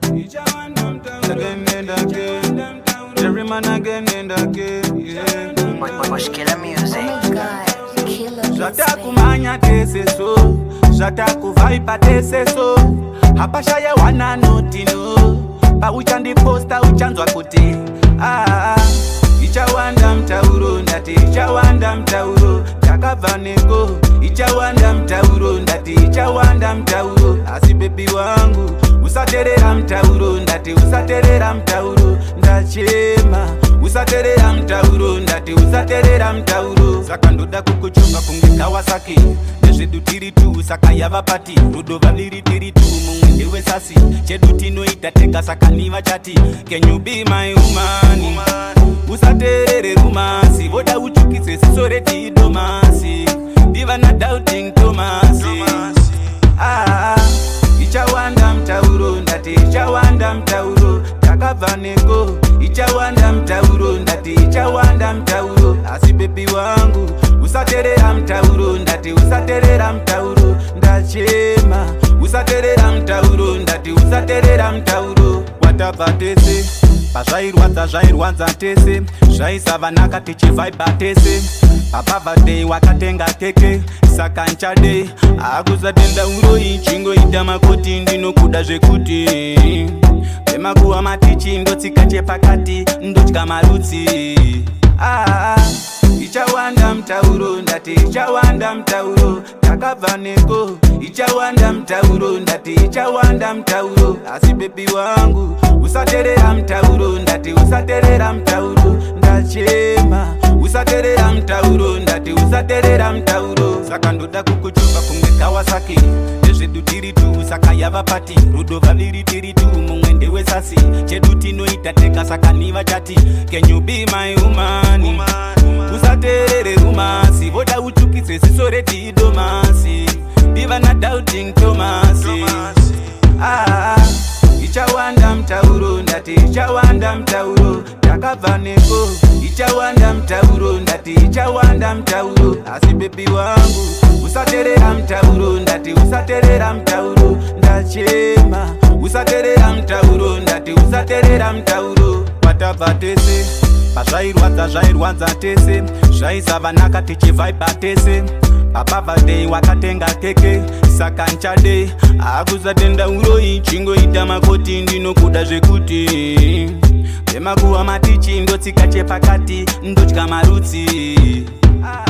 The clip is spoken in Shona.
Again and again. Every man again and again. Yeah. Killer music. Oh my God, killer beats, baby. Zvatakumanya tese so, zvatakuvhaipa tese so, hapashaya wananoti no. Pauchandiposta uchanzwa kuti ah, ichawanda mutauro, ndati ichawanda mutauro. Takabva neko, ichawanda mutauro, ndati ichawanda mutauro. Asi baby wangu, usaterera mutauro, ndati usaterera mutauro. Ndachema, usaterera mutauro, ndati usaterera mutauro. Saka ndoda kukuchunga kunge Kawasaki. Nezvedu tiri tu, saka yava pati rudo vaviri tiri tu, mumwe ndewesasi. Chedu tinoita tega, saka nivachati, "Can you be my woman?" Usaterere rumours, voda uchukise ziso retidomasi, ndiva nadoubting Thomas. Ah, ichawanda mutauro, ndati ichawanda mutauro. Takabva neko, ichawanda mutauro, ndati ichawanda mutauro. Asi baby wangu, usaterera mutauro, ndati usaterera mutauro. Ndachema, usaterera mutauro, ndati usaterera mutauro. Watabva tese, pazvairwadza zvairwadza tese, zvaisavanaka tichivhaibha tese. Pabirthday wakatenga keke, saka nchade akusatenda uroi. Chingoita makoti, ndinokuda zvekuti vemakuwa matichi ndotsika chepakati, ndotya marutsi. Ah, ichawanda mutauro, ndati ichawanda mutauro. Takabva neko, ichawanda mutauro, ndati ichawanda mutauro. Asi baby wangu, usaterera mutauro, ndati usaterera mutauro. Ndachema, usaterera mutauro, ndati usaterera mutauro. Saka ndoda kukuchuva kunge Kawasaki. Nezvedu tiri tu, saka yava pati rudo vaviri tiri tu, mumwe ndewesasi. Chedu tinoita tega, saka nivachati, "Can you be my woman?" Usaterere rumours, voda uchukise ziso retidomasi, ndiva nadoubting Thomas. Ah, ichawanda mutauro, ndati ichawanda mutauro. Takabva neko, ichawanda mutauro, ndati ichawanda mutauro. Asi baby wangu, usaterera mutauro, ndati usaterera mutauro. Ndachema, usaterera mutauro, ndati usaterera mutauro. Patabva tese, pazvairwadza zvairwadza tese, zvaisavanaka tichivhaibha tese. Pabirthday wakatenga keke, saka nchade akusatenda uroi. Chingoita makoti, ndinokuda zvekuti vemakuwa matichi ndotsika chepakati, ndotya marutsi. Ah.